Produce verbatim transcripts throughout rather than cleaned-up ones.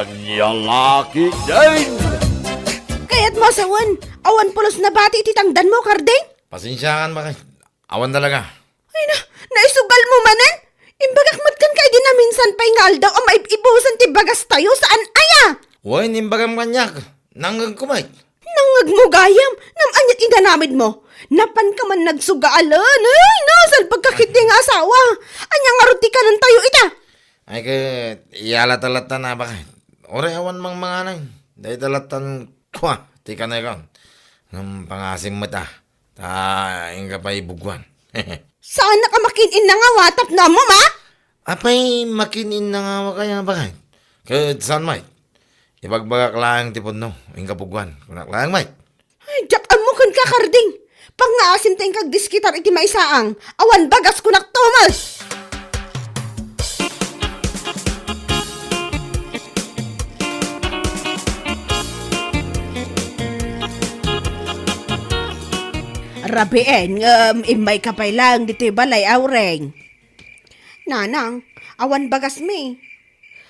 Ania la ketdin? Kayatmo a sawen, awan pulos nabati iti tangdanmo, Karding? Pasensiakan, baket. Awan talaga. Ay na, naisugalmo manen? Imbagak met kenka idi naminsan pay nga aldaw a maib-ibusan ti bagastayo, saan aya? Wen, imbagam kaniak. Nangngegko met. Nangngegmo gayam? Ngem ania ti inaramidmo? Napanka man nagsugaalen? Ay, nasalbagka ketdi nga asawa. Ania ngarud ti kanentayo ita? Ay, ket, iyalata latta na, baket. Uray awan mangmangan. Dayta lattan kua ti kanekon. Ngem pangasim met a. Ta inka pay bugwan. Saanak a makin-innangawa tapno ammom a? Apay makin-innangawa kaya, baket? Ket saan met? Ibagbagak laeng ti pudno, inka bugwan. Kunak laeng met. Ay, diak ammo kenka, Karding. Pangngaasim ta inka agdiskitar iti maisaang. Awan bagas, kunak, Tomas! Rabien, ngem immayka pay laeng ditoy balay, Aureng. Nanang, awan bagasmi.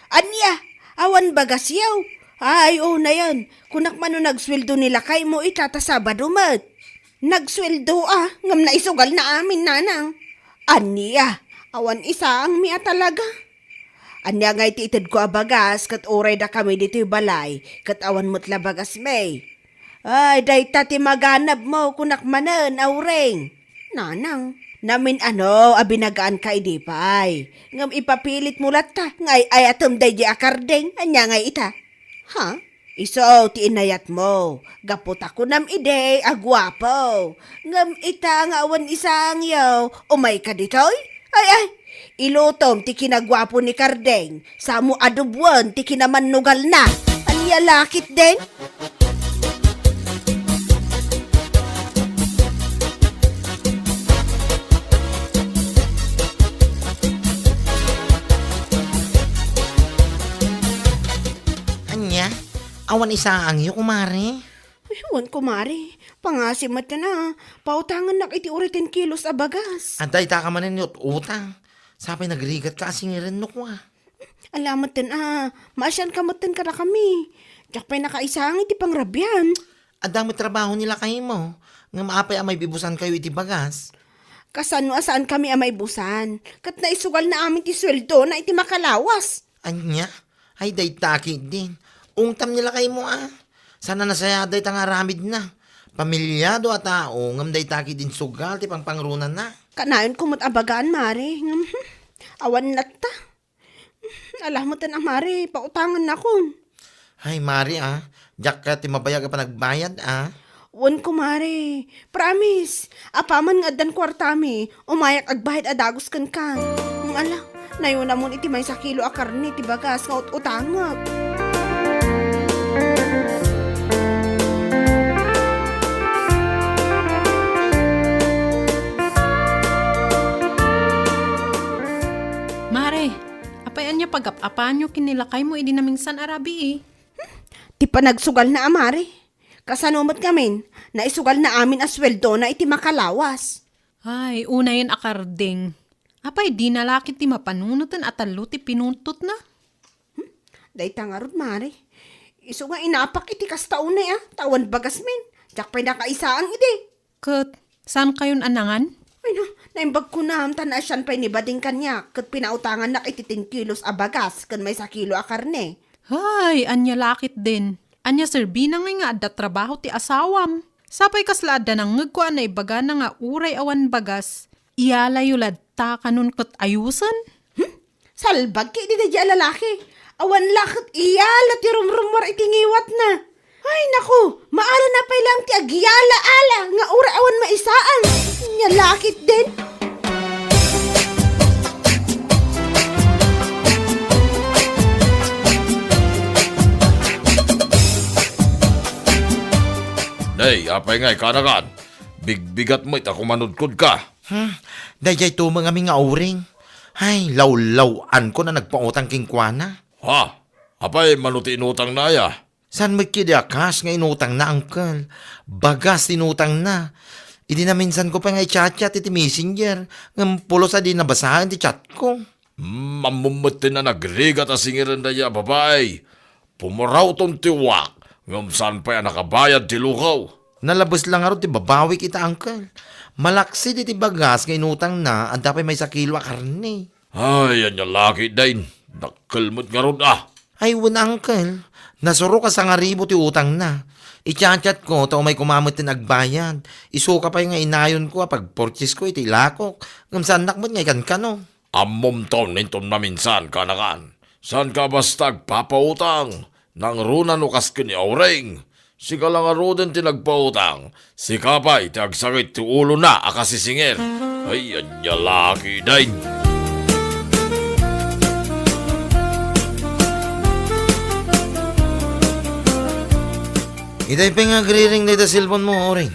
Ania? Awan bagasyo? Ay, unayen. Kunak man no nagsueldo ni lakaymo ita ta Sabado met. Nagsueldo a, ngem naisugalna amin, nanang. Ania? Awan isaangmi a talaga. Ania ngay ti itedko a bagas ket uray dakami ditoy balay ket awan met la bagasmi? Ay, dayta ti maganabmo, kunak manen, Aureng. Nanang, namin-ano a binagaanka idi pay. Ngem ipapilitmo latta nga ay-ayatem daydi a Karding, ania ngay ita? Ha? Isu ti inayatmo, gapu ta kunam idi a guapo. Ngem ita nga awan isaangyo, umayka ditoy? Ay, ay, ilutom ti kinaguapo ni Karding, samo a dubwen ti kinamannugalna. Ania la ketdin? Ania? Awan isaangyo, kumare? Ay, wen, kumare. Pangasim met a. Pautangannak iti uray ten kilos a bagas. Adda ita ka manen nga ut-utang. Sapay nagrigatka a singiren no kua. Ala met a. Maasianka met kadakami. Diak pay nakaisaang iti pangrabian. Adda met trabaho ni lakaymo. Ngem apay a maibibusankayo iti bagas? Kasano a saankami a maibusan? Ket naisugalna amin ti sueldona iti makalawas. Ania? Ay, dayta ketdin. Ungtam ni lakaymo a. Saan a nasayaat dayta nga aramidna. Pamilyado a tao, ngem dayta ketdin sugal ti pangpangrunana. Kanayonko met a bagaan, mare. Ngem, hmm, awan latta. Ala met a, mare, pautangannakon. Ay, mare, a. Diak kayat ti mabayag a panagbayad, a. Wen, kumare. Promise. Apaman nga addan kuartami, umayak agbayad a dagus kenka. Ngem ala, nayunamon iti maysa kilo a karne ti bagas nga ut-utangek. Mare, apay ania pagap-apanyo ken ni lakaymo idi naminsan a rabii? Hmm, ti panagsugalna a, mare. Kasano met ngamin, naisugalna amin a sueldona iti makalawas. Ay, unayen a Karding. Apay, dina la ketdi mapanunoten a tallo ti pinuntotna? Hmm? Dayta ngarud, mare. Isu nga inapak iti kasta unay a, ta awan bagasmin. Diak pay nakaisaang idi. Ket, saankayon a nangan? Ay na, naimbag kunam, ta naasian pay ni Bading kaniak, ket pinautangannak iti ten kilos a bagas ken maysa kilo a karne. Hay, ania la ketdin? Ania serbina ngay nga adda trabaho ti asawam? Sapay kasla adda nangngegko a naibagana nga uray awan bagas, iyalayo latta kanon ket ayusen? Hmm? Salbag ketdi daydiay a lalaki. Awan la ket iyala ti rumrummuar iti ngiwatna. Ay, naku, maalana pay laeng ti agyala-ala nga uray awan maisaang. Ania la ketdin? Nay, apay ngay, kanakan? Bigbigat met a kumanudkodka. Hmm, daydiay tumeng amin nga uring. Ay, lawlaw-ankon a nagpautang kenkuana. Ha? Apay, mano ti inutangna aya? Saan met ketdi a kas nga inutangna, angkel? Bagas ti inutangna. Idi naminsanko pay nga i-chat-chat iti messenger, ngem pulos a di nabasaen ti chatko. Hmm, ammom metten a nagrigat a singiren daydiay a babai. Pumurawton ti uwak, ngem saan pay a nakabayad ti lukaw. Nalabes la ngarud ti babawik ita, uncle. Malaksid iti bagas nga inutangna, adda pay maysa kilo a karne. Ay, ania la ketdin. Dakkel met ngarud a. Ay, wen, uncle. Nasurok a sangaribu ti utangna. I-chat-chat ko, ta umay koma met ti nagbayad. Isuka pay nga inayonko a pagpurchase ko iti ilakok. Ngem saannak met nga ikankano. Ammom ton inton maminsan, kanakan. Saanka basta agpapautang. Nangruna no kas ken ni Auring. Sika la ngaruden ti nagpautang. Sika pay ti agsakit ti ulona a kasisingir. Ay, ania la ketdin. Itay pay nga agriring dayta cellphone mo, Auring.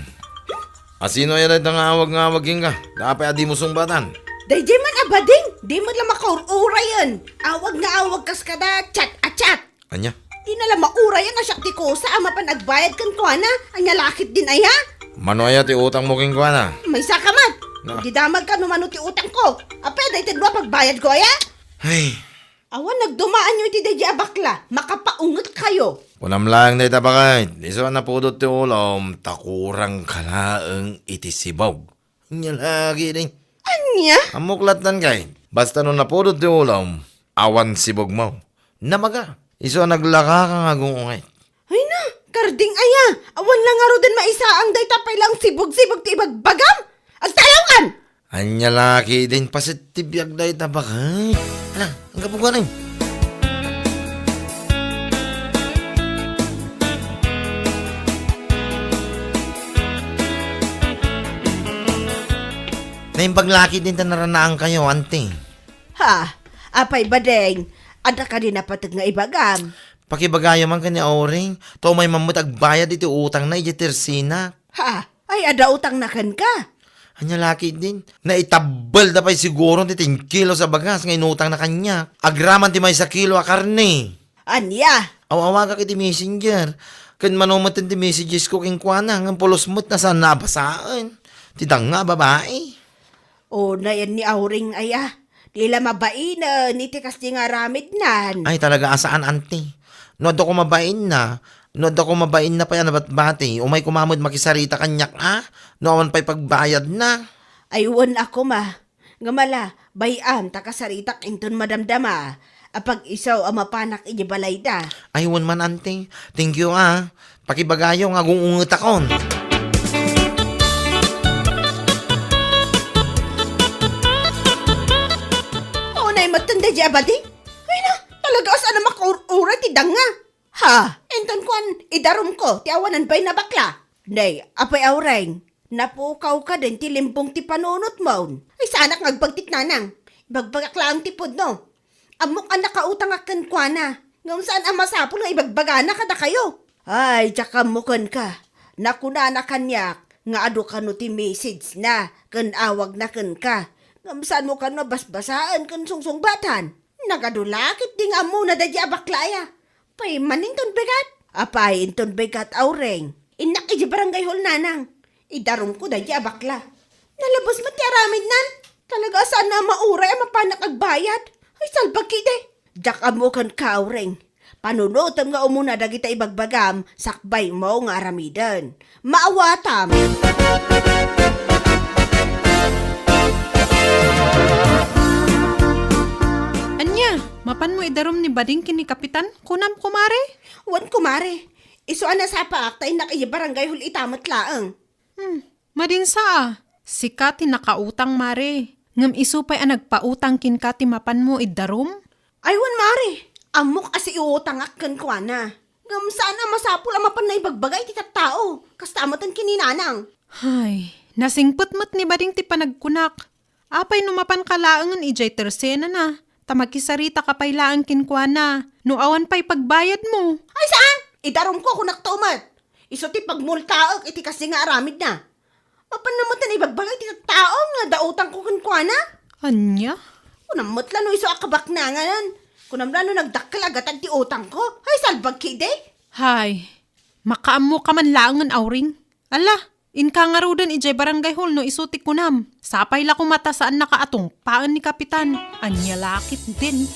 Asino aya dayta nga awag nga awag kenka? Apay a dimo sungbatan? Daydiay man a bading, di met la makaur-urayen. Awag nga awag kas kada chat a chat. Ania? Di na la maurayan a siak ti kusa a mapan agbayad kenkuana. Ania la ketdin aya? Mano aya ti utangmo kenkuana? Maysa ka met. Na. Di damagka no mano ti utangko. Apay dayta dua pagbayadko aya? Ay. Awan nagdumaanyo iti daydiay a bakla, makapaungetkayo. Kunam laeng dayta, baket. Isu a napudot ti ulom, ta kurangka laeng iti sibog. Ania la ketdin. Ania? Ammok lattan kay. Basta no napudot ti ulom, awan sibogmo. Namaga. Isu a naglakaka nga agung-unget. Ay na, karding aya. Awan la ngaruden maisaang dayta pay la a sibog-sibog ti ibagbagam. Agtalawkan! Ania la ketdin, pasitibyak dayta, baket. Hala, anggapu gani. Naimbag la ketdin ta naranaankayo, anti. Ha? Apay, bading? Adda kadi napateg nga ibagam? Pakibagayo man ken ni Auring, ta umay man met agbayad iti utangna idiay tersinak. Ha? Ay, adda utangna kenka? Ania la ketdin? Naitabbelda pay siguro ti ten kilos a bagas nga inutangna kaniak. Agraman ti maysa kilo a karne. Ania? Aw-awagak iti messenger. Ken mano met ti messages ko kenkuana, ngem pulos met a saanna a basaen. Ti danga a babai. O, nayan ni Auring aya. Di la mabainen iti kasdi nga aramidnan. Ay, talaga a saan, anti. No adda koma bainna, no adda koma bainna pay a nabatbati, umay koma met makisarita kaniak a, no awan pay pagbayadna. Ay, wen a koma. Ngem ala, bay-am ta kasaritak inton madamdama a pag-isu a mapanak idiay balayda. Ay, wen man, anti. Thank you, a. Pakibagayo nga agung-ungetakon. Unay met daydiay a bading? Ay na, talaga a saan a makaur-uray ti danga. Ha? Inton kuan, idarumko ti awanan bain a bakla. Nay, apay Auring, napukawka den ti limbong ti panunotmon. Ay, saanak nga agbagtit nanang. Ibagbagak laeng ti pudno. Ammok a nakautangak kenkuana, ngem saan a masapul nga ibagbagana kadakayo. Ay, diak ammo kenka. Nakunana kaniak nga adu kano ti message na ken awagna kenka. Ngem saanmo kano a basbasaen ken sungsungbatan. Nagadu la ketdi nga ammona daydiay a bakla aya. Pay man inton bigat? Apay inton bigat, Auring? Innak idiay barangay hall, nanang. Idarumko daydiay a bakla. Nalabes met ti aramidnan. Talaga a saan a mauray a mapanak agbayad. Ay, salbag ketdi. Diak ammo kenka, Auring. Panunotem nga umuna dagita ibagbagam, sakbaymo nga aramiden. Maawatam. Ania, mapanmo idarum ni bading ken ni kapitan? Kunam, kumare? Wen, kumare. Isu a nasapaak ta innak idiay barangay hall ita met laeng. Hmm, madinsa a. Sika ti nakautang, mare. Ngem isu pay a nagpautang kenka ti mapanmo idarum? Ay, wen, mare. Ammok a siiutangak kenkuana. Ngem saan a masapul a mapanna ibagbaga iti tattao. Kasta met ken ni nanang. Hay, nasingpet met ni bading ti panagkunak. Apay no mapanka laengen idiay tersenana, ta makisarita ka pay laeng kenkuana, no awan pay pagbayadmo? Ay, saan? Idarumko, kunakto met. Isu ti pagmultaek iti kasdi nga aramidna. Mapanna met a ibagbaga iti tattao nga adda utangko kenkuana? Ania? Kunam met la no isu a kabaknangan. Kunam la no nagdakkel a gatad ti utangko. Ay, salbag ketdi. Hay, makaammoka man laengen, Auring. Ala, inka ngaruden idiay barangay hall no isu ti kunam. Sapay la koma ta saannaka a tungpaen ni kapitan. Ania la ketdin?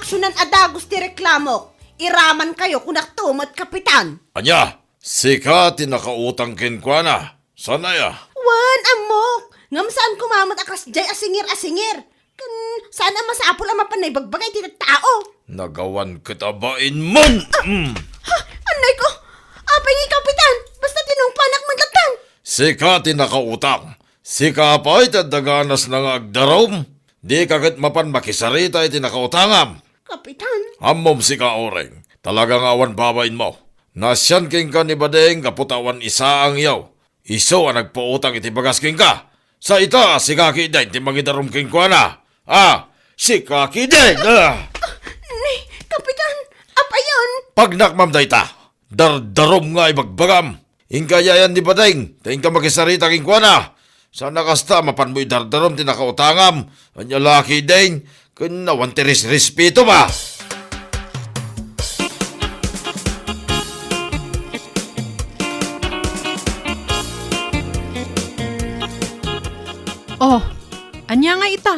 Sunan a dagus ti reklamok. Iramankayo, kunakto met, Kapitan. Ania? Sika ti nakautang kenkuana. Saan aya? Wen, ammok. Ngem saan koma met a kasdiay a singir a singir. Ken saan a masapul a mapan naibagbaga iti tattao. Nagawan ket a bainmon! Mm. Ha? Annay ko! Apay ngay, Kapitan? Basta tinungpanak man lattan. Sika ti nakautang. Sika pay ti adda ganasna nga agdarum. Dika ket mapan makisarita iti nakautangam. Kapitan. Ammom sika, Oreng. Talaga nga awan babainmo. Naasian kenka ni Bading gapu ta awan isaangyo. Isu a nagpautang iti bagas kenka. Sa ita, sika ketdin ti mangidarum kenkuana. Ah, sika ketdin, ah! Ni, Kapitan, apayon? Pagnakmam dayta. Dardarum nga ibagbagam. Inka yayan ni Bading, ta inka makisarita kenkuana. Saan a kasta, mapanmo idardarum ti nakautangam. Ania la ketdin, ken awan ti resrespeto ba? Oh, ania nga ita?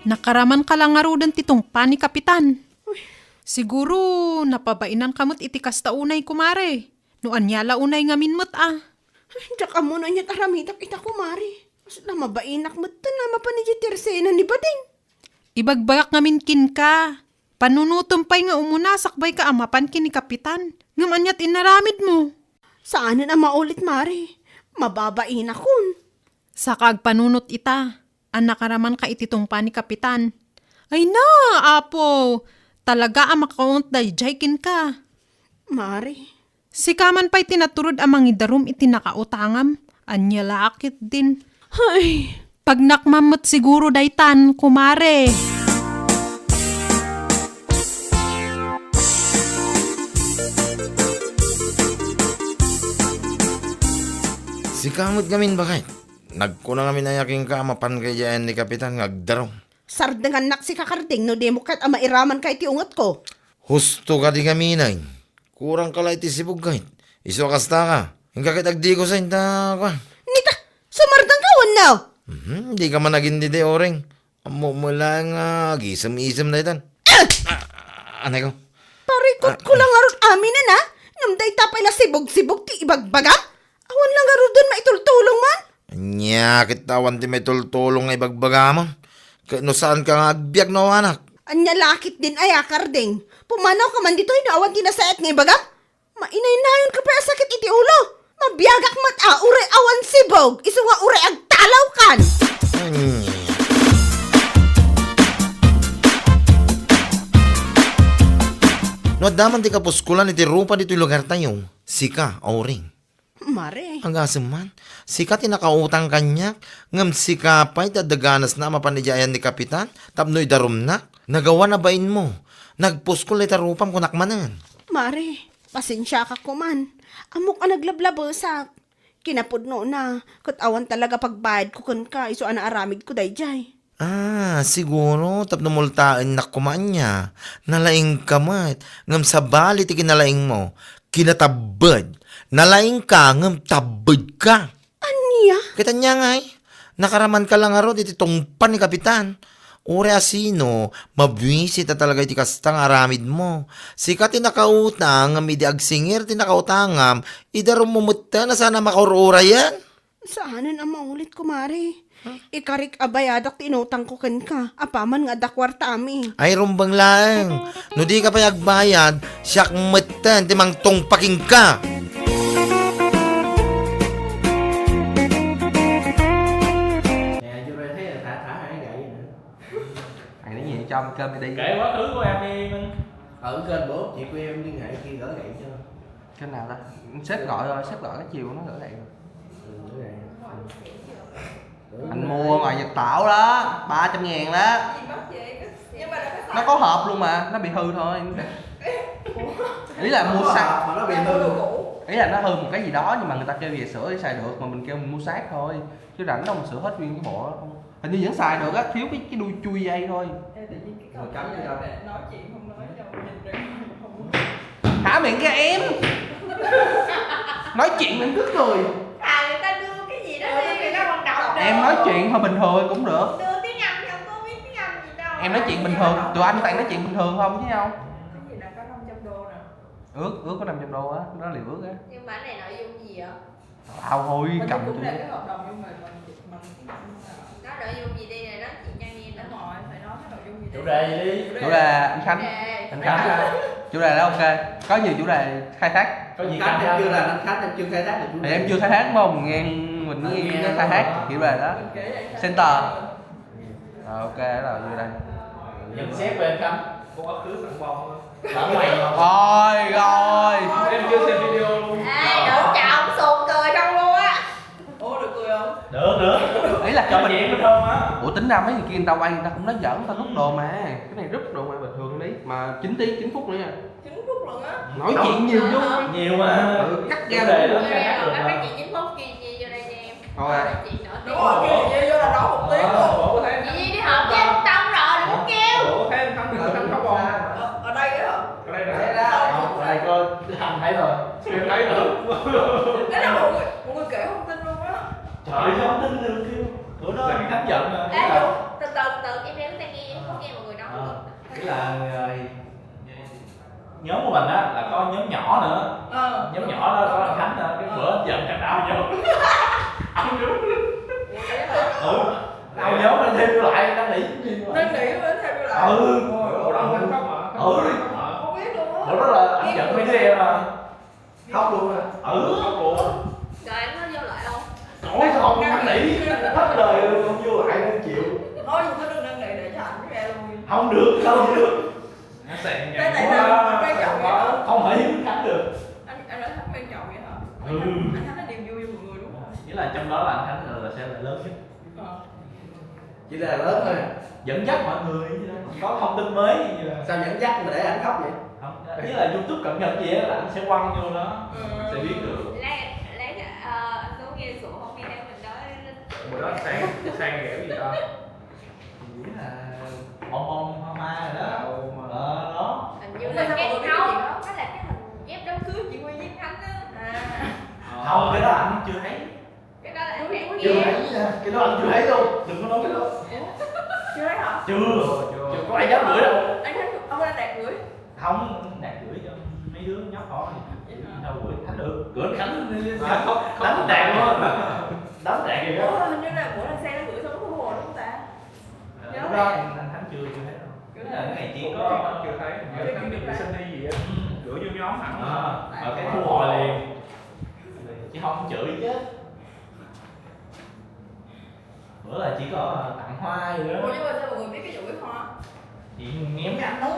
Nakaramanka la ngaruden ti tungpa ni Kapitan. Uy. Siguro, napabainanka met iti kasta unay, kumare. No ania la unay ngamin met a. Ay, diak ammo no ania't aramidak ita, kumare. Kasla mabainak met ta mapan idiay tersena ni Bading. Ibagbagak ngamin kenka. Panunutem pay nga umuna sakbay ka a mapan ken ni Kapitan. Ngem ania't inaramidmo? Saanen a maulit, mare. Mababainakon. Saka agpanunot ita, a nakaramanka iti tungpa ni Kapitan. Ay na, Apo! Talaga a makaunot daydiay kenka. Mare. Sika man pay ti naturod a mangidarum iti nakautangam. Ania la ketdin. Ay. Pagnakmam met siguro daytan, kumare. Sika met ngamin, baket. Nagkuna ngamin aya kenka a mapanka idiay ayan ni Kapitan nga agdarum. Sardengannak sika, Karding, no dimo ket a mairamanka iti ungetko. Husto kadi ngamin ay. Kurangka la iti sibog ket. Isu a kasta ka. Inka ket agdigusen ta, kuan. Nita, sumardengka wenno? Mhm, dika man agindidi, Oreng. Ammo met laeng nga agisem-isem daytan. Ah! Ah, anay ko. Parikutko la ngarud aminen, a? Ngem dayta pay la sibog-sibog ti ibagbagam? Awan la ngaruden maitultulong man? Ania ket awan ti maitultulong nga ibagbagamon? Ket no saanka nga agbiag no awanak? Ania la ketdin aya, Karding? Pumanawka man ditoy no awan ti nasayaat nga ibagam? Mainaynayonka pay a sakit iti ulo. Mabiagak met a uray awan sibog, isu nga uray agtalawkan. Ania? No adda man ti kapuskolan iti rupa ditoy lugartayo, sika, Oreng. Mare. Agasem man, sika ti nakautang kaniak, ngem sika pay ti adda ganasna a mapan idiay ayan ni Kapitan tapno idarumnak. Nagawan a bainmo. Nagpuskol ita rupam, kunak manen. Mare, pasensiaka koman. Ammok a naglablabesak. Kinapudnona, ket awan talaga pagbayadko kenka isu a naaramidko daydiay. Ah, siguro tapno multaennak koma ania. Nalaingka met, ngem sabali ti kinalaingmo, kinatabbed. Nalaingka, ngem tabbedka. Ania? Ket ania ngay? Nakaramanka la ngarud iti tungpa ni Kapitan. Uray a sino, mabuisit a talaga iti kasta nga aramidmo. Sika ti nakautang, ngem idi agsingir ti nakautangam, idarummo metten a saan a makaur-urayen. Saanen a maulit, kumare. Ikarik a bayadak ti inutangko kenka, apaman nga adda kuartami. Ay, rumbeng laeng. No dika pay agbayad, siak metten ti mangtungpa kenka. Mày nói gì cho cơm đi. Cái quá khứ của em đi, Minh. Ừ, kênh bố chị của em liên hệ kia gửi lại cho. Kênh nào ta? Sếp gọi rồi, sếp gọi cái chiều nó gửi lại rồi. Ừ, gửi lại. Anh mua ngoài Nhật Tảo đó, ba trăm ngàn đó. Nó có hộp luôn mà, nó bị hư thôi. Ý là mua xác. Mà nó bị hư. Ý là nó hư một cái gì đó nhưng mà người ta kêu về sửa để xài được, mà mình kêu mình mua xác thôi. Chứ rảnh đâu mà sửa hết nguyên cái bộ đó không? Hình như vẫn xài được á, thiếu cái, cái đuôi chui dây thôi. Ê, tự nhiên cái câu nói chuyện không nói cho mình răng không. Hả miệng kìa em? Nói chuyện mình cứ cười. Thà người ta đưa cái gì đó đi, người ta còn đọc được. Em nói chuyện hơi bình thường cũng được. Đưa tiếng Anh thì không có biết tiếng Anh gì đâu. Em nói chuyện bình thường, tụi anh toàn nói chuyện bình thường không chứ không? Cái gì là có năm trăm đô nè. Ước, ước có năm trăm đô á, đó là điều ước á. Nhưng mà cái này nội dung gì vậy? Tao thôi, Mà cầm chúng ta chủ đề. Cái hợp đồng nhưng mà mình mình Nói nội dung gì đi nè, nói chuyện cho nghe. Đúng rồi, phải nói cái nội dung gì đi. Chủ đề gì đi? Chủ đề là anh Khánh. Chủ đề. Anh Khánh. Chủ đề. Chủ đề là ok. Có nhiều chủ đề khai thác. Có gì Anh Khánh em chưa là anh Khánh em chưa khai thác được chủ đề. Thì em chưa khai thác đúng không? Nghe mình nghe khai thác chủ đề đó. Mình kể vậy sao? Center. Ờ, ok, là vô đây. Nhận xét về anh Khánh. Quá khứ sẵn bông. Rồi, rồi. Em chưa xem video luôn. Ê, đừng chào ông Xuân Cừ không luôn á. Ủa, được Cừ không? Được, được. Ý là cái trò chuyện bình thường á. Ủa, tính ra mấy người kia người ta quay, người ta cũng nói giỡn, người ta rút đồ mà. Cái này rút đồ mà bình thường đi. Mà chín tiếng, chín phút nữa nha. Chín phút lận á. Nói chuyện nhiều vô. Nhiều mà. Ừ, cắt ra. Chủ đề đó khai thác được mà. Nói chuyện chín phút kia chia vô đây cho em. Thôi à. Nói chuyện nổi tiếng. Đúng rồi, kia chia vô là nói một tiếng luôn. Chị Nhi đi họp với anh Tâm rồi, đừng có kêu. Ủa, thấy anh Tâm, anh Tâm khóc không? Ở, ở đây á hả? Ở đây nè. Đây là Không, ở đây có Hằng thấy rồi. Em thấy rồi. Cái đó mọi người, mọi người kể không tin luôn á. Trời ơi, sao không tin được chứ? Bữa đó anh Khánh giận mà. Ê, từ từ, từ từ, em đeo cái tai nghe, em không nghe mọi người nói. Ờ, ý là, ờ, nhóm của mình á là có nhóm nhỏ nữa. Ờ. Nhóm nhỏ đó có anh Khánh nữa, cái bữa anh giận anh đau vô. Anh đúng. Ủa, vậy hả? Ừ. Đau nhớ mình thêm lại năn nỉ gì mà. Năn nỉ mình thêm lại. Ừ. Ủa, đâu, anh khóc hả? Ừ. Không biết luôn á. Bữa đó là anh giận mấy đứa em mà. Khóc luôn hả? Ừ, khóc luôn. Rồi anh có vô lại không? Ôi, không, năn nỉ. Hết lời luôn, không vô lại, không chịu. Thôi, đừng có, đừng năn nỉ để cho anh với em luôn. Không được, không được. Nó sẽ Cái này là quan trọng vậy hả? Không phải hiếu thắng được. Anh, anh nói thắng quan trọng vậy hả? Ừ. Anh thắng là niềm vui cho mọi người đúng không? Nghĩa là trong đó là anh thắng là, là sẽ là lớn nhất. Ờ. Chỉ là lớn thôi. Dẫn dắt mọi người chứ đâu. Có thông tin mới gì là Sao dẫn dắt mà để anh khóc vậy? Không, ý là YouTube cập nhật gì á là anh sẽ quăng vô đó. Ừ. Sẽ biết được. Lấy, lấy, ờ, anh Tú nghe sủa không nghe thấy mình nói. Bữa đó sang, sang nghĩa gì ta? Nghĩa là bông bông hoa hoa rồi đó. Ờ, đó. Hình như là cái, không, đó là cái hình ghép đám cưới chị Nguyên với Khánh á. À. Không, cái đó anh chưa thấy. Cái đó là em Ui, ui, Chưa thấy nha, cái đó anh chưa thấy đâu, đừng có nói cái đó. Ủa? Chưa thấy hả? Chưa. Chưa. Chưa có ai dám gửi đâu. Anh Khánh, ông anh Đạt gửi. Không, Đạt gửi cho mấy đứa nhóc thôi. Vậy hả? Đâu gửi Khánh được, gửi Khánh đi. À, không, không, Đánh Đạt luôn. Đánh Đạt kìa. Ủa, hình như là bữa là xe nó gửi xong nó thu hồi đúng không ta? Ờ, Nhớ lúc đó nè. Anh, anh Khánh chưa, chưa thấy đâu. Chưa Cái thấy. Cái này chỉ Không, có không, chưa thấy. Chưa Khánh thấy. Gửi xin đi gì á. Ừ. Gửi vô nhóm hẳn. Ờ, Tại ở cái sao? Thu hồi liền. Chứ không chửi chứ. Bữa là chỉ có, ờ, tặng hoa gì đó. Ủa, nhưng mà sao mọi người biết cái vụ cái hoa? Thì nghe mấy anh nói.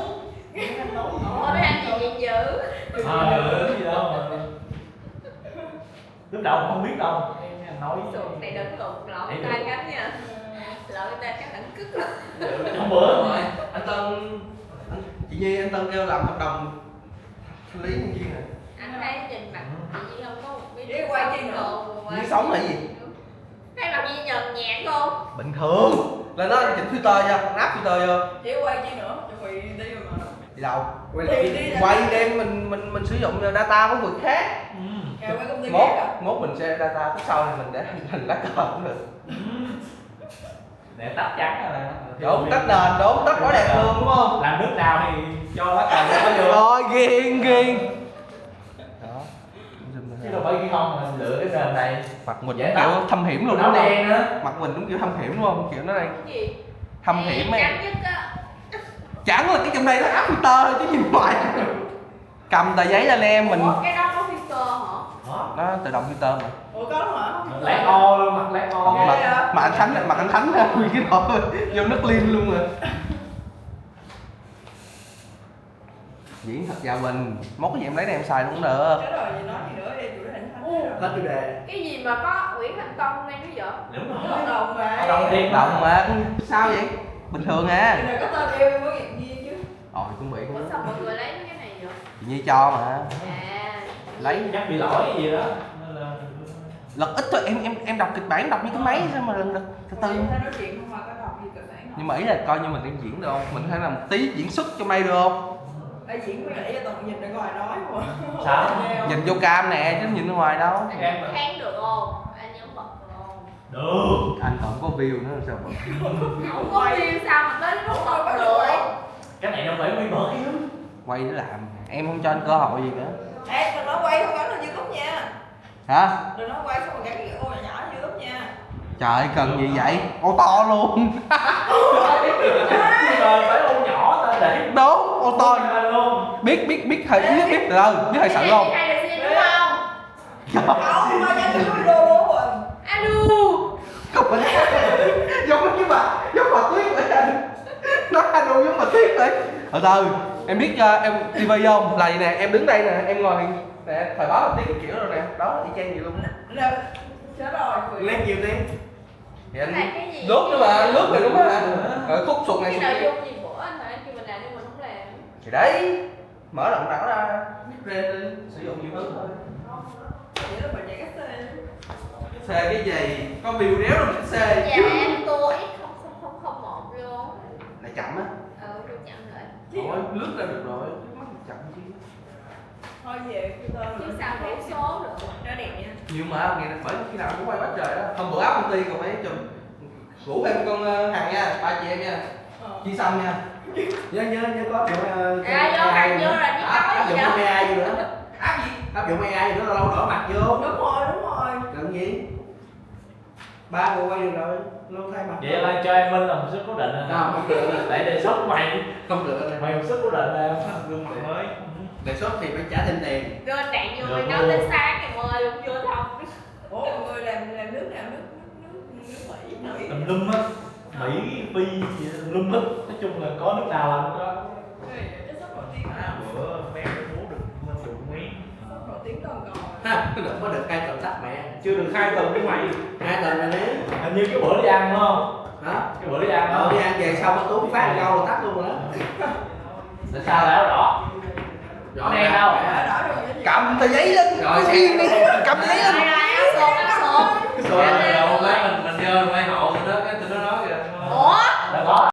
Nghe mấy anh nói. Ủa, mấy anh gì vậy dữ? Ờ, gì đó mà. Lúc đầu cũng không biết đâu. Nghe mấy anh nói. Xuồng này đừng lộn lộn Thấy tay được. Ngắn nha. Lộn tay chắc thẳng cứt luôn. Hôm bữa rồi, anh Tân, anh, chị Nhi, anh Tân kêu làm hợp đồng lý nhân viên hả? Anh thấy nhìn mặt chị Nhi không có một cái Đi quay chi nữa? Đồ Như sống là gì? Thấy mặt Nhi nhợt nhạt không? Bình thường. Là nó chỉnh filter cho, áp filter vô. Chỉ quay chi nữa? Chuẩn bị đi rồi mà. Đi đâu? Quay Thì đi quay game mình, mình, mình sử dụng data của người khác. Ừ. Kìa, quay công ty Mốt, khác à? Mốt mình sẽ data khúc sau này mình để hình lá cờ cũng được. Ừ. Để tắt trắng rồi nè. Đúng, tắt nền, đúng, tắt quá đẹp luôn, đúng không? Làm nước nào thì cho lá cờ đó vô. Rồi, ghiền, ghiền. Đó. Chứ đâu phải ghi không mà lựa cái nền này. Mặt mình Dễ cũng kiểu tắt. Thâm hiểm luôn Áo đúng không? Đen á. Mặt mình cũng kiểu thâm hiểm đúng không? Kiểu nó đang Cái gì? Thâm hiểm Ê, ấy. Trắng nhất á. Trắng là cái trong đây nó áp filter thôi chứ gì ngoài. Cầm tờ giấy lên em mình Ủa, cái đó có filter hả? Hả? Nó tự động filter mà. Ủa, có luôn hả? Black all luôn, mặt black all. Ghê Mặt, vậy? Mặt anh Khánh, mặt anh Khánh nguyên cái đó vô nước clean luôn rồi. Diễn thật già mình, mốt cái gì em lấy này em xài luôn cũng được. Cái đó gì nói gì nữa, em chủ đề Khánh Ủa, hết chủ đề. Cái gì mà có Nguyễn Thành Công ngay nữa vậy? Đúng rồi. Hợp đồng mà. Hợp đồng thiệt. Hợp đồng mà, sao vậy? Bình thường à. Cái này có tên em mới ngạc nhiên chứ. Ồ, thì cũng bị Ủa, sao mọi người lấy cái này vậy? Chị Nhi cho mà. À. Lấy Chắc bị lỗi gì đó. Nên là Lật ít thôi, em em em đọc kịch bản, đọc như cái máy sao mà lần lượt từ từ. Không, em nói chuyện không mà có đọc gì kịch bản đâu. Nhưng mà ý là coi như mình đang diễn được không? Mình có thể làm tí diễn xuất cho mày được không? Ê, diễn có thể cho toàn nhìn ra ngoài nói mà. Sao? Nhìn vô cam nè, chứ nhìn ra ngoài đâu. Anh Khang được không? Anh nhân vật được không? Anh còn có view nữa sao mà? Không có view sao mà tới lúc một rồi? Cái này đâu phải quy bớt chứ. Quay để làm. Em không cho anh cơ hội gì nữa. Ê, đừng nói quay không gắn lên YouTube nha. Hả? Đừng nói quay xong rồi gắn cái ô nhỏ nhỏ lên YouTube nha. Trời, cần gì vậy? Ô to luôn. Rồi phải ô nhỏ ta để. Đúng, ô to. Ô to luôn. Biết, biết, biết hơi, biết, biết từ từ, biết hơi sợ không? Hai đứa xin đúng không? Không, mà cho tôi đùa luôn. Alo. Không phải. Giống cái bà, giống bà Tuyết vậy anh. Nói alo giống bà Tuyết vậy. Từ từ, em biết cho em tivi không? Là vậy nè, em đứng đây nè, em ngồi nè, thời báo Tuyết cái kiểu rồi nè. Đó, y chang vậy luôn. Là, chết rồi. Lát nhiều tiếng. Thì anh lướt nữa mà, lướt rồi đúng không? Ờ, khúc sụt này, cái sụt nội dung gì của anh mà anh kêu mình làm nhưng mình không làm. Thì đấy, mở rộng não ra, rê lên, sử dụng nhiều thứ thôi. Vậy là mình chạy cái xe. Xe cái gì? Có view đéo là cái xe. Dạ, em tua X không không không không một luôn. Lại chậm á. Ừ, tôi chậm rồi. Thôi, lướt ra được rồi, chứ mắc chậm chứ. Thôi về, tôi... Chứ sao đủ số được. Nó đẹp nha. Nhiều mà, ngày, bởi khi nào cũng quay quá trời đó. Hôm bữa áo công ty còn phải chụp. Ngủ thêm con, ờ, Hằng nha, ba chị em nha. Ờ. Chị Sâm nha. Nhớ, nhớ, nhớ có áp dụng, ờ, à, do Hằng vô là biết áp, nói áp gì dụng đâu. Áp dụng A I gì nữa. Áp gì? Áp dụng A I gì nữa, lâu lâu đỏ mặt vô. Đúng rồi, đúng rồi. Cần gì? Ba người quay được rồi, lâu thay mặt. Vậy là cho em Minh là một số cố định rồi. À, không được. Để đề xuất mày. Không được. Mày một số cố định là gương mặt mới. Đề xuất thì phải trả thêm tiền. Rồi đạn vô. Được mày nói luôn. Lên sáng thì mời luôn vô thông. Ủa, mọi người làm, làm nước nào? Nước, nước, nước, nước Mỹ, Mỹ. Tùm lum á. Mỹ, Phi, gì tùm lum á. Nói chung là có nước nào làm nước đó. Ê, cái shop nổi tiếng à? Bữa bé bố được, được Mỹ. Shop nổi tiếng toàn cầu. Ha, cái đợt có được hai tuần tắt mẹ. Chưa được hai tuần với mày. Hai tuần rồi đấy. Hình như cái bữa đi ăn đúng không? Hả? Cái bữa đi ăn. Ờ, đi ăn về xong nó tú phát câu là tắt luôn rồi đó. Tại sao lại áo đỏ? Đỏ đen đâu? Cầm tờ giấy lên. Rồi, cái gì này? Cầm tờ giấy lên.